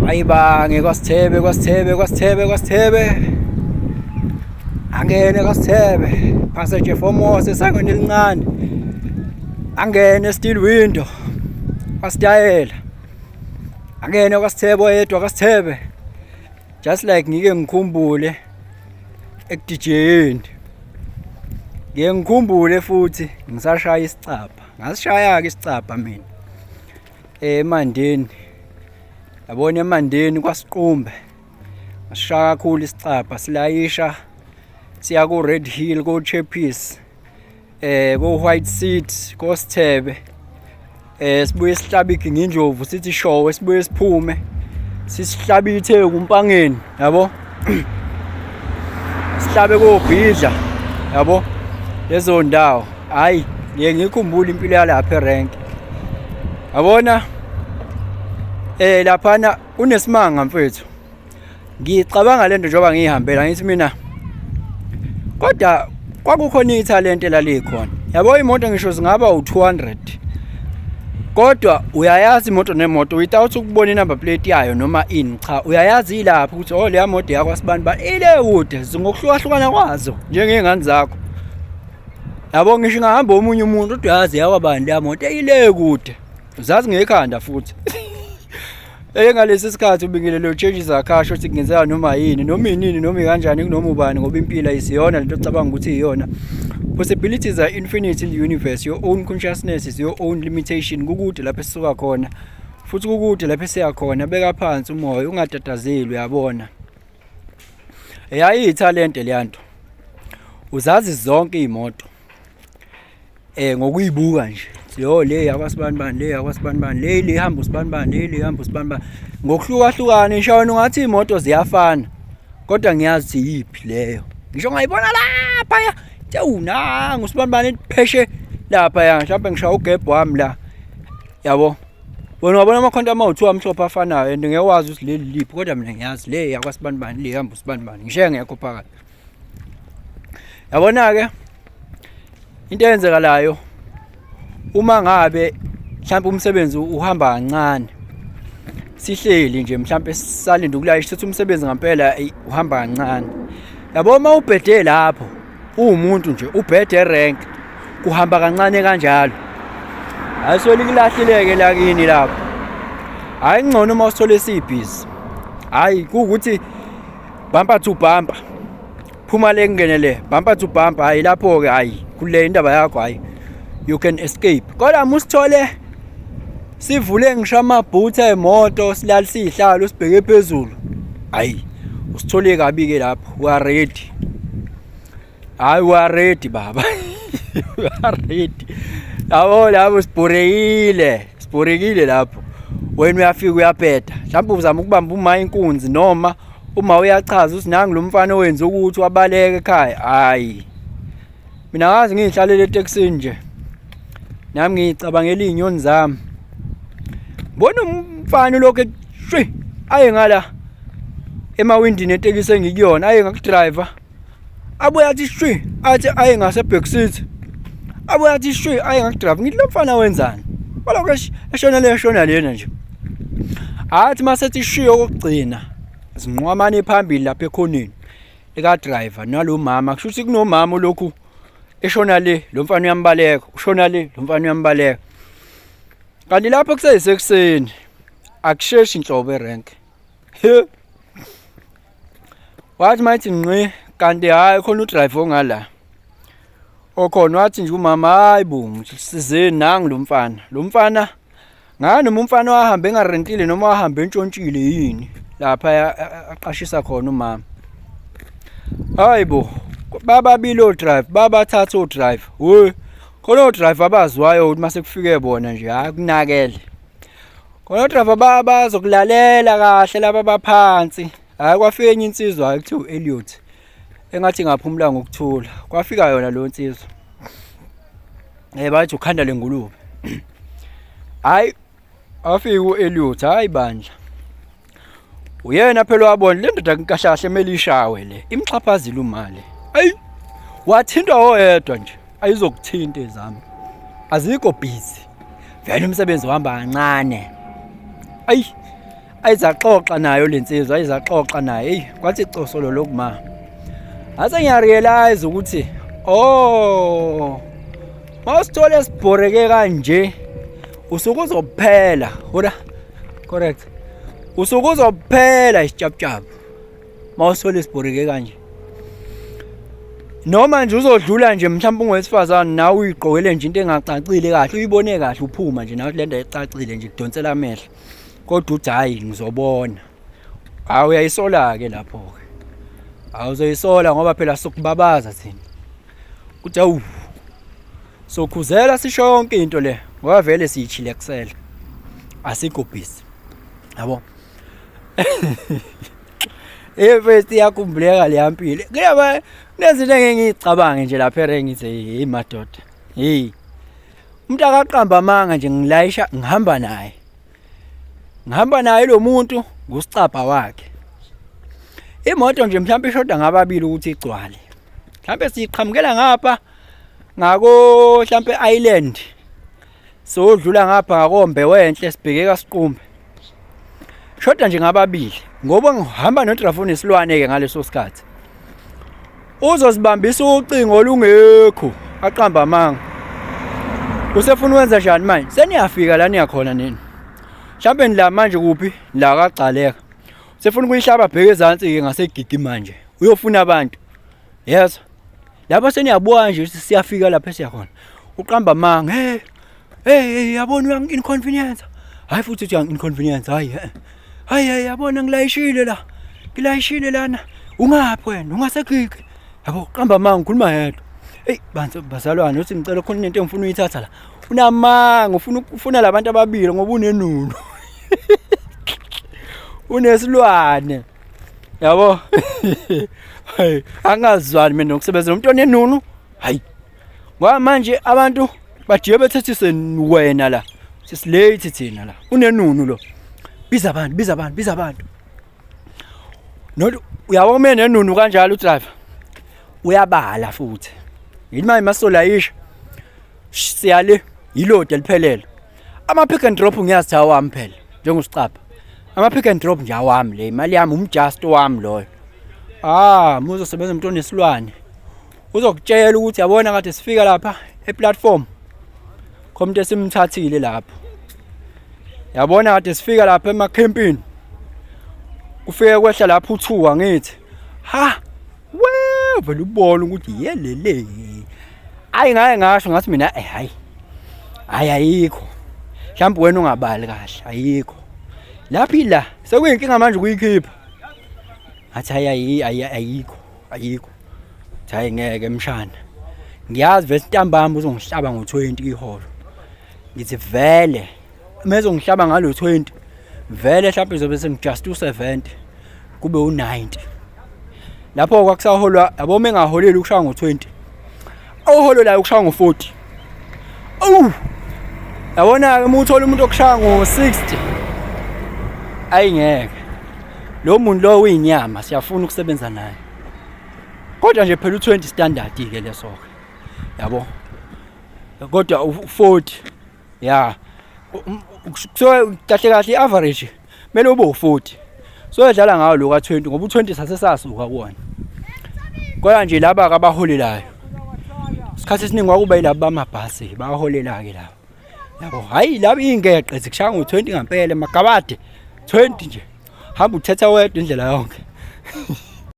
Ayibange kwaSithebe, kwaSithebe, kwaSithebe, kwaSithebe. Angene kwaSithebe, passage eFormosa esangweni elincane. Angene steel window. Kwasitayela. Angene kwaSithebe oyedwa kwaSithebe. Just like ngike ngikhumbule ekudijeyeni. Ngike ngikhumbule futhi ngisashaya isicabha. Ngasishaya-ke isicabha mina. Emandeni. Yabona emandeni kwaSiqumbe. Ngasishaya kakhulu isicabha silayisha siya ku-Red Hill ko-Chappies. Ko-White City koSithebe. Sibuye sihlabe igingindlovu sithi showe sibuye siphume sisihlabe itheku uMpangeni yabo. Sihlabe kobhidla yabo lezo ndawo. Hayi ngiye ngikhumbule impilo yalapha erenk. Yabona laphana kunesimanga mfethu. Ngicabanga lento njengoba ngiyihambela ngithi mina kodwa kwakukhona ithalente elalikhona. Yabo imoto ngisho zingaba u200. Kodwa uyayazi imoto nemoto without ukubona inumber plate yayo noma ini, cha uyayazi ilapho ukuthi oh leya moto yakwasibani bani ile kude ngokuhlukahlukana kwazo njengey'ngane zakho. Yabo ngisho ingahamba omunye umuntu kodwa uyazi yakwabani leya moto ile kude. Uzazi ngekhanda futhi. Ngalesi sikhathi ubingelele utshentshe zakhasha ukuthi kungenzeka noma yini, noma inini, noma ikanjani kunoma ubani ngoba impilo ayisiyona lento ocabanga ukuthi iyona. Possibilities are infinite in the universe. Your own consciousness is your own limitation. Kukude lapho esisuka khona futhi kukude lapho esiya khona. Beka phansi umoya, ungatatazeli, uyabona. Yayiyithalente leya nto. Uzazi zonke iy'moto ngokuyibuka nje. Yo le yakwasibani bani, le yakwasibani bani, le le ihamba usibani bani, le le ihamba usibani bani. Ngokuhlukahlukana ngisho wena ungathi iy'moto ziyafana kodwa ngiyazi ukuthi yiphi leyo. Ngisho ngayibona laphaya, ewu nangu usibani bani pheshe laphaya, mhlawumbe ngishaya ugebhu wami la. Yabo. Wena wabona amakhonto amawu-2 amhlophe afanayo and ngeke wazi ukuthi leli liphi kodwa mina ngiyazi le yakwasibani bani, le ihamba usibani bani. Ngisho engekho phakathi. Yabona-ke into eyenzekalayo uma ngabe mhlawumbe umsebenzi uhamba kancane, sihleli nje mhlawumbe sisalinde ukulayisha ukuthi umsebenzi ngampela eyi uhamba kancane. Yabo uma ubhede lapho uwumuntu nje ubhede erenk kuhamba kancane kanjalo. Hhayi suke likulahlile-ke lakini lapho. Hhayi kungcono uma usithole sibhizi. Hhayi kuwukuthi bumper to bumper. Phuma le kungene le, bumper to bumper, hhayi lapho-ke hhayi kule indaba yakho hhayi you can escape. Kodwa uma usithole sivule ngisho amabhuthi emoto silalisa iy'hlalo sibheke phezulu, hhayi usithole kabi-ke lapho, we are ready. Hhayi we are ready baba. We are ready. Yabo lapho sibhorekile, sibhorekile lapho. Wena uyafika uyabheda. Mhlawumbe uzama ukubamba uma inkunzi noma uma uyachaza ukuthi nangu lo mfana owenza ukuthi wabaleka ekhaya. Hhayi. Mina ngazi ngiyihlalele etekisini nje. Nami ngiyicabangela iy'nyoni zami. Bona umfana lokhu shwi aye ngala emawindini etekisi engikuyona aye ngakudriver. Abuye athi shwi athi aye ngase back seat. Abuye athi shwi aye ngakudriver. Ngithi lo mfana wenzani? Walokhu eshona le eshona lena nje. Athi masethi shwi okugcina zinqwamane phambili lapha ekhoneni eka driver nalo mama, kusho ukuthi kunomama olokhu eshona le, lo mfana uyambaleka, ushona le, lo mfana uyambaleka. Kanti lapho kuseyisekuseni akusheshi inhlobo erenk. Wathi mayithi ngqi kanti hhayi khona udriver ongala. Okhona wathi nje umama hayi bo sizeni nangu lo mfana. Lo mfana ngani noma umfana wahamba engarentile noma wahamba entshontshile yini lapha aqashisa khona umama. Hayi bo bababili odriver babathatha odriver. We khona odriver abaziwayo ukuthi mase kufike bona nje hayi kunakele. Khona odriver bazokulalela kahle laba abaphansi. Hhayi kwafika enye insizwa hhayi kuthiwa u-Elliot engathi ngaphumula ngokuthula. Kwafika yona leyo nsizwa. Bathi ukhanda lengulube. Hhayi wafika u-Elliot, hhayi bandla. Uyena phela wabona le ndoda kahle kahle kumele ishawe le. Imxhaphazile umali. Ayi wathintwa oyedwa nje. Ayizokuthinta ezami. Azikho busy. Vele umsebenzi uhamba kancane. Ayi. Ayizaxoxa nayo lensizwa, ayizaxoxa naye. Eyi, kwathi cosolo lokuma. Ase ngiyarealize ukuthi oh mawusithole sibhoreke kanje usuke uzophela. Hola. Correct. Usuke uzophela isijabujabu. Mawusithole sibhoreke kanje. Noma nje uzodlula nje mhlawumbe ungowesifazane nawe uyigqokele nje into engacacile kahle uyibone kahle uphuma nje nawe lento ayicacile nje kudonsela amehlo. Kodwa uthi hayi ngizobona. Hawu uyayisola ke lapho ke. Awuzoyisola ngoba phela sokubabaza thina. Uthi awu sokhuzela sisho yonke into le ngoba vele siyichile kusela. Asikho busy. Yabo. Efest iyakhumbuleka leya mpilo. Kulaba kunezinto engeke ngiyicabange nje lapha ere ngithi hey madoda. Hey. Umuntu akaqamba amanga nje ngilayisha ngihamba naye. Ngihamba naye lo muntu ngusicabha wakhe. Imoto nje mhlawumbe ishoda ngababili ukuthi igcwale. Mhlawumbe siqhamukela ngapha ngako mhlawumbe island. Sodlula ngapha ngakombe wenhle sibheke kaSiqumbe. Shoda nje ngababili ngoba ngihamba nodrafu nesilwane ke ngaleso sikhathi. Uzosibambisa ucingo olungekho aqamba amanga. Usefuna ukwenza njani manje? Seniyafika la niyakhona nini? Mhlawumbe nila manje kuphi? La kagcaleka. Usefuna ukuyihlaba bheke ezansi ke ngasegigi manje. Uyofuna abantu. Yes. Lapho seniyabuka nje ukuthi siyafika lapho esiyakhona. Uqamba amanga. Hey, hey, hey yabona uyangi inconvenience. Hayi futhi uthi uyangi inconvenience. Hayi. Hayi hayi yabona ngilayishile la. Ngilayishile lana. Ungaphi wena? Ungasekhikhi. Yabo qamba amanga ukhuluma yedwa. Hey bantu bazalwane uthi ngicela khona into engifuna uyithatha la. Unamanga ufuna ufuna labantu ababili ngoba unenunu. Unesilwane. Yabo. Hayi angazwani mina nokusebenza nomuntu onenunu. Hayi. Ngoba manje abantu bajiye bethethise wena la. Sisilate thina la. Unenunu lo. Biza abantu, biza abantu, biza abantu. Not uyabo uma nenunu kanjalo udriver. Uyabala futhi. Yini manje masolayisha. Siyale yilodi eliphelele. Ama pick and drop ngiyazi awami phela njengosicapha. Ama pick and drop nje awami le imali yami umjust wami loyo. Ah, muzosebenza umuntu onesilwane. Uzokutshela ukuthi yabona kade sifika lapha eplatform. Khomuntu esimthathile lapho. Yabona kade sifika lapha emakhempini. Kufike kwehla lapho uthuka ngithi ha we vele ubona ukuthi yelele. Ayi ngaye ngasho ngathi mina eh hayi. Hayi ayikho. Mhlawumbe wena ungabali kahle ayikho. Lapha ila sekuyinkinga manje ukuyikhipha. Ngathi hayi ayi ayikho ayikho. Hayi ngeke mshana. Ngiyazi vese ntambama uzongihlaba ngo-20 iholo. Ngithi vele mezongihlaba ngalo 20 vele mhlawumbe izobe sengijust u-70 kube u-90. Lapho kwakusaholwa yabo uma engaholeli ukushaya ngo-20 oholo layo ukushaya ngo-40. Awu! Yabona-ke uma uthola umuntu okushaya ngo-60 ayi ngeke. Lo muntu lo uyinyama siyafuna ukusebenza naye. Kodwa nje phela u-20 standard ke leso ke. Yabo. Kodwa u-40 ya so kahle kahle i-average kumele ube u-40. So edlala ngawo lo ka-20 ngoba u-20 sase sasuka kuwona. Kodwa nje laba abaholelayo. Isikhathi esiningi kwakuba yilabo bamabhasi baholela ke laba. Yabo hayi laba ingeqe zikushaya ngo-20 ngempela magabade 20 nje. Hamba uthetha wedwa indlela yonke.